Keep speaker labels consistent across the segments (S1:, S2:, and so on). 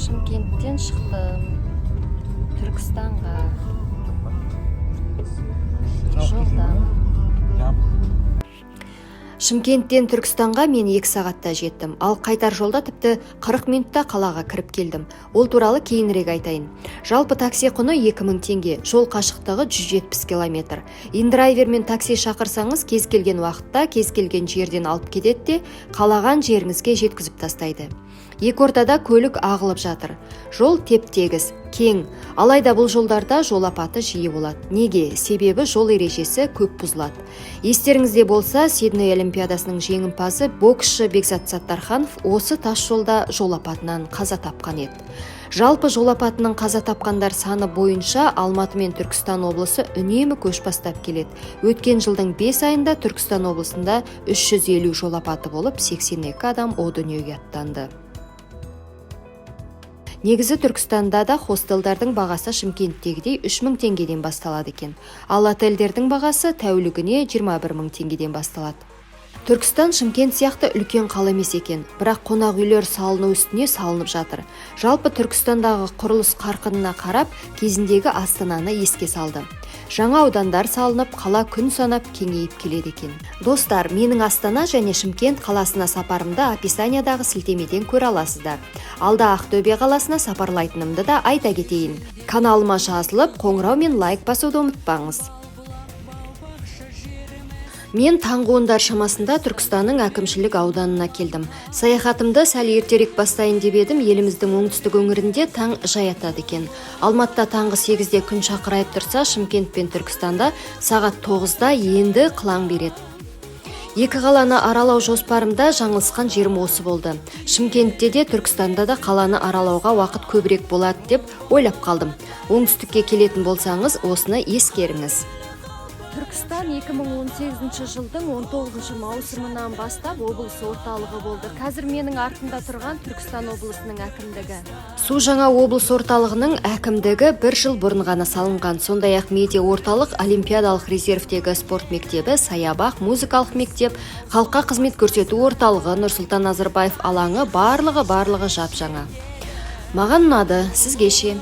S1: Шымкенттен шықтым Түркістанға жолдамын. Шымкенттен Түркістанға мен 2 сағатта жеттім, ал қайтар жолда тіпті 40 минутта қалаға кіріп келдім. Ол туралы кейінірек айтайын. Жалпы такси құны 2000 теңге, жол қашықтығы 170 километр. Индрайвермен такси шақырсаңыз, кез келген уақытта, кез келген жерден алып кетеді де, қалаған жеріңізге жеткізіп тастайды. Екі ортада көлік ағылып жатыр. Жол теп-тегіс, кең. Алайда бұл жолдарда жол апаты жиі болады. Неге? Себебі жол ережесі көп бұзылады. Естеріңізде болса, Сидней Олимпиадасының жеңімпазы боксшы Бекзат Саттарханов осы тас жолда жол апатынан қаза тапқан еді. Жалпы жол апатының қаза тапқандар саны бойынша Алматы мен Түркістан облысы үнемі көш бастап келеді. Өткен жылдың 5 айында Түркістан облысында 350 жол апаты болып, 82 адам о дүниеге аттанды. Негізі Түркістанда да хостелдардың бағасы Шымкенттегідей 3000 теңгеден басталады екен. Ал отельдердің бағасы тәулігіне 21 000 теңгеден басталады. Түркістан Шымкент сияқты үлкен қала емес екен, бірақ қонақ үйлер салыну үстіне салынып жатыр. Жалпы Түркістандағы құрылыс қарқынына қарап, кезіндегі Астананы еске салды. Жаңа аудандар салынып, қала күн санап кеңейіп келеді екен. Достар, менің Астана және Шымкент қаласына сапарымды описаниядағы сілтемеден көре аласыздар. Алда Ақтөбе қаласына сапарлайтынымды да айта кетейін. Каналыма жазылып, қоңырау мен лайк басуды ұмытпаңыз. Мен таңғы 10-дар шамасында Түркістанның әкімшілік ауданына келдім. Саяхатымды сәл ертерек бастайын деп едім, еліміздің оңтүстік өңірінде таң жай атады екен. Алматыда таңғы 8-де күн шақырайып тұрса, Шымкент пен Түркістанда сағат 9-да енді қылаң береді. Екі қаланы аралау жоспарымда жаңылысқан жерім осы болды. Шымкентте де, Түркістанда да қаланы аралауға уақыт көбірек болады деп ойлап қалдым. Оңтүстікке келетін болсаңыз, осыны ескеріңіз. Түркістан 2018 жылдың 19 маусымынан бастап облыс орталығы болды. Қазір менің артымда тұрған Түркістан облысының әкімдігі. Су жаңа облыс орталығының әкімдігі бір жыл бұрын ғана салынған. Сондай-ақ медиа орталық, олимпиадалық резервтегі спорт мектебі, саябақ, музыкалық мектеп, халыққа қызмет көрсету орталығы, Нұрсұлтан Назарбаев алаңы, барлығы жап-жаңа. Маған ұнады, сізге ше?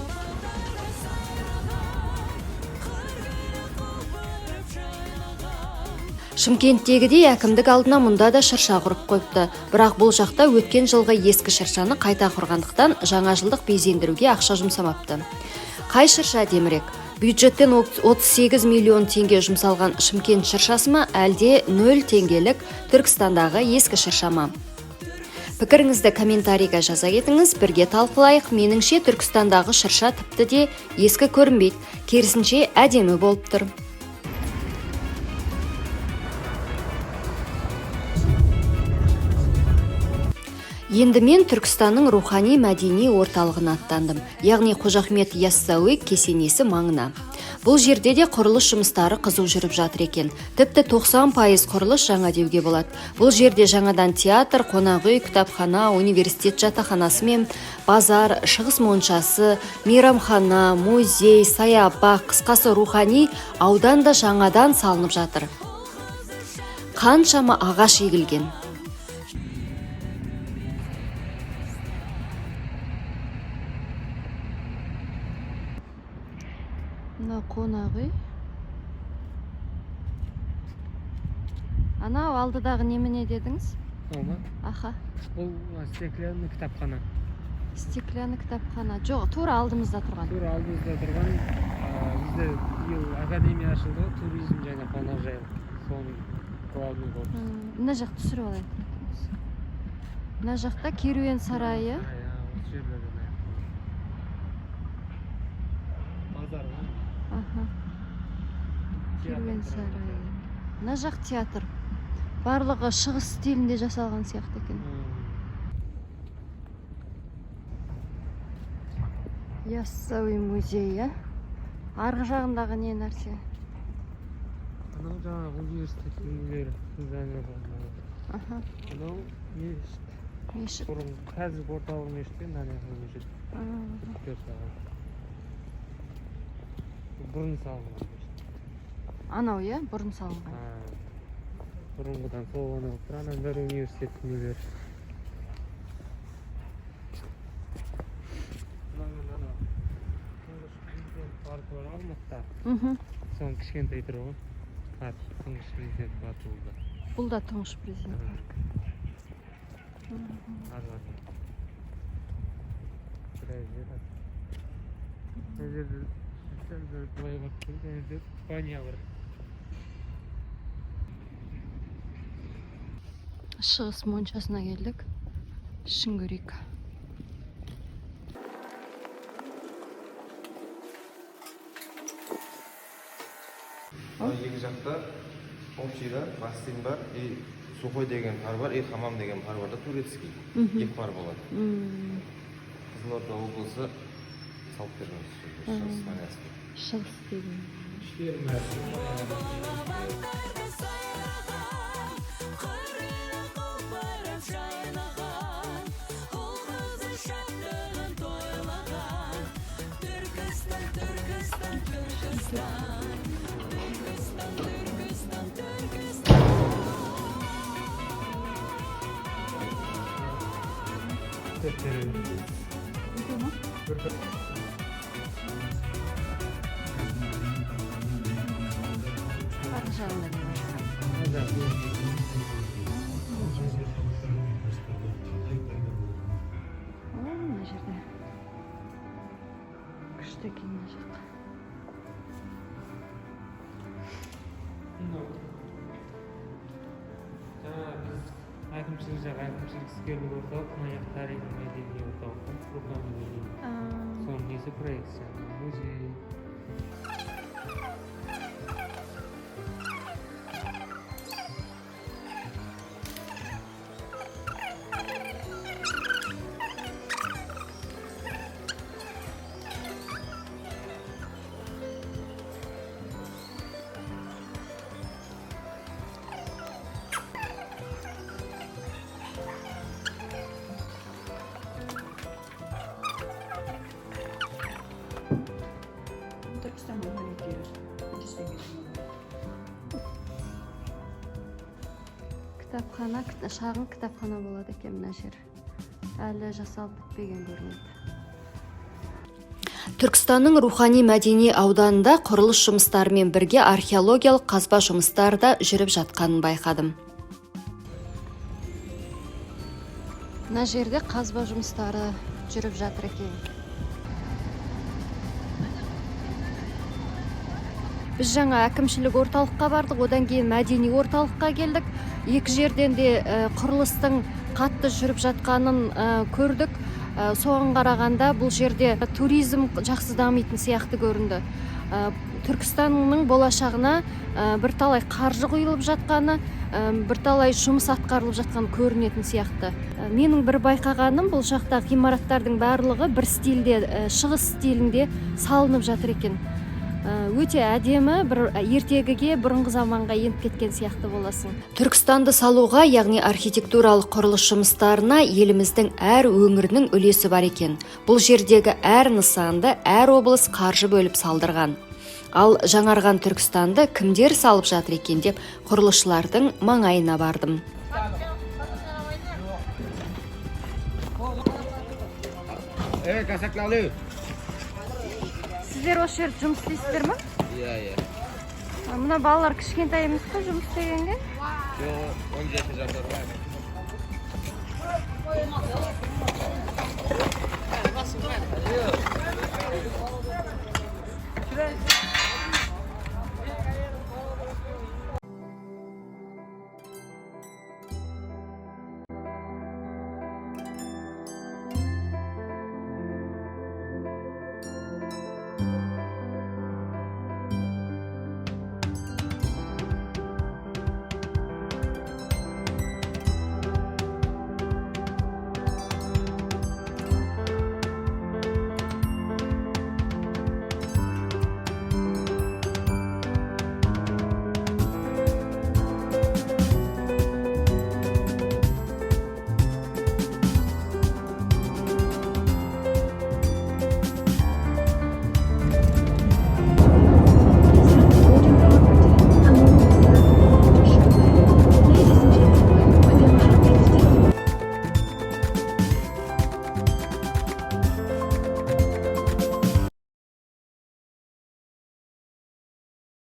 S1: Шымкенттегідей әкімдік алдына мұнда да шырша құрып қойыпты. Бірақ бұл жақта өткен жылғы ескі шыршаны қайта құрғандықтан жаңа жылдық безендіруге ақша жұмсамапты. Қай шырша әдемірек? Бюджеттен 38 миллион теңге жұмсалған Шымкент шыршасы ма, әлде 0 теңгелік Түркістандағы ескі шырша ма? Пікіріңізді комментарийға жаза кетіңіз, бірге талқылайық. Меніңше, Түркістандағы шырша тіпті де ескі көрінбейді, керісінше әдемі болып тұр. Енді мен Түркістанның рухани мәдени орталығына аттандым, яғни Қожа Ахмет Яссауи кесенесі маңына. Бұл жерде де құрылыс жұмыстары қызу жүріп жатыр екен. Тіпті 90% құрылыс жаңа деуге болады. Бұл жерде жаңадан театр, қонақ үй, кітапхана, университет жатақханасы мен базар, шығыс моншасы, мейрамхана, музей, саябақ, қысқасы рухани аудан да жаңадан салынып жатыр. Қаншама ағаш егілген. Мына қонақ үй. Анау алдыдағы немене дедіңіз?
S2: Ол ма?
S1: Аха.
S2: Бұл стеклянный кітапхана.
S1: Стеклянный кітапхана. Жоқ, тура алдымызда тұрған.
S2: Тура алдымызда тұрған, бізде биыл академия ашылды ғой, туризм және қонақжайлық. Соның главный корпусы.
S1: Мына жақ түсіріп алайын. Мына жақта керуен сарайы.
S2: Иә, осы жерлерден аяқталады. Базар ғой.
S1: Аха.
S2: Театр
S1: Керуен
S2: тұрған.
S1: сарайы. Мына жақ театр. Барлығы шығыс стилінде жасалған сияқты екен. Яссауи музейі. Арғы жағындағы не нәрсе?
S2: Анау жаңағы университеттің нелері, здание.
S1: Аха.
S2: Анау мешіт.
S1: Мешіт.
S2: Бұрын қазіргі орталық мешіт пен ана мешіт. Төрт жағын. Бұрын салынған мешіт.
S1: Анау, иә, бұрын салынған.
S2: Бұрынғыдан сол ғана болып тұр, ананың бәрі университеттің нелері. Алматыда. Соның кішкентай түрі ғой. Аты Тұңғыш Президент батуы.
S1: Бұл да Тұңғыш Президент парк.
S2: Ар жағында. Біраз жер бар. Мына жерде сәл бір былай барып келіп, ана жерде баня бар.
S1: Шығыс моншасына келдік, ішін көрейік.
S3: Мына екі жақта общий да бассейн бар, и сухой деген пар бар, и хамам деген пар бар да, турецкий. Екі пар болады. Қызылорда облысы салып берген осы жерде, шығыс банясын.
S1: Шығыс деген.
S2: Іштерін бәрі.
S4: Балабандарда сайраған, қырына құлпырып жайнаған, ұл қызы шаттығын тойлаған. Түркістан, Түркістан, Түркістан, Түркістан, Түркістан, Түркістан.
S2: Төрт терезе. Бір.
S1: Арғы жағында не бар?
S2: Мына жақ.
S1: О, мына жерде күшті екен мына жақ.
S2: Мынау жаңа біз әкімшілік жақ, әкімшілік іскерлік орталық, мына жақ тарихи мәдени орталық, рухани мәдени. Соның несі, проекция, музей.
S5: Түркістан маникюр 100 теңге.
S1: Кітапхана, шағын кітапхана болады екен. Мына жер әлі жасалып бітпеген көрінеді. Түркістанның рухани мәдени ауданында құрылыс жұмыстарымен бірге археологиялық қазба жұмыстары да жүріп жатқанын байқадым. Мына жерде қазба жұмыстары жүріп жатыр екен. Біз жаңа әкімшілік орталыққа бардық, одан кейін мәдени орталыққа келдік. Екі жерден де құрылыстың қатты жүріп жатқанын көрдік. Соған қарағанда, бұл жерде туризм жақсы дамитын сияқты көрінді. Түркістанның болашағына бірталай қаржы құйылып жатқаны, бірталай жұмыс атқарылып жатқаны көрінетін сияқты. Менің бір байқағаным, бұл жақта ғимараттардың барлығы бір стильде, шығыс стилінде салынып жатыр екен. Өте әдемі, бір ертегіге, бұрынғы заманға еніп кеткен сияқты боласың. Түркістанды салуға, яғни архитектуралық құрылыс жұмыстарына еліміздің әр өңірінің үлесі бар екен. Бұл жердегі әр нысанды әр облыс қаржы бөліп салдырған. Ал жаңарған Түркістанды кімдер салып жатыр екен деп құрылысшылардың маңайына бардым.
S3: Ey, kasakları.
S1: Сіздер осы жерде жұмыс істейсіздер ма?
S3: Иә, иә.
S1: Мына балалар кішкентай емес па жұмыс істегенге?
S3: Жоқ, 17 жасар бар.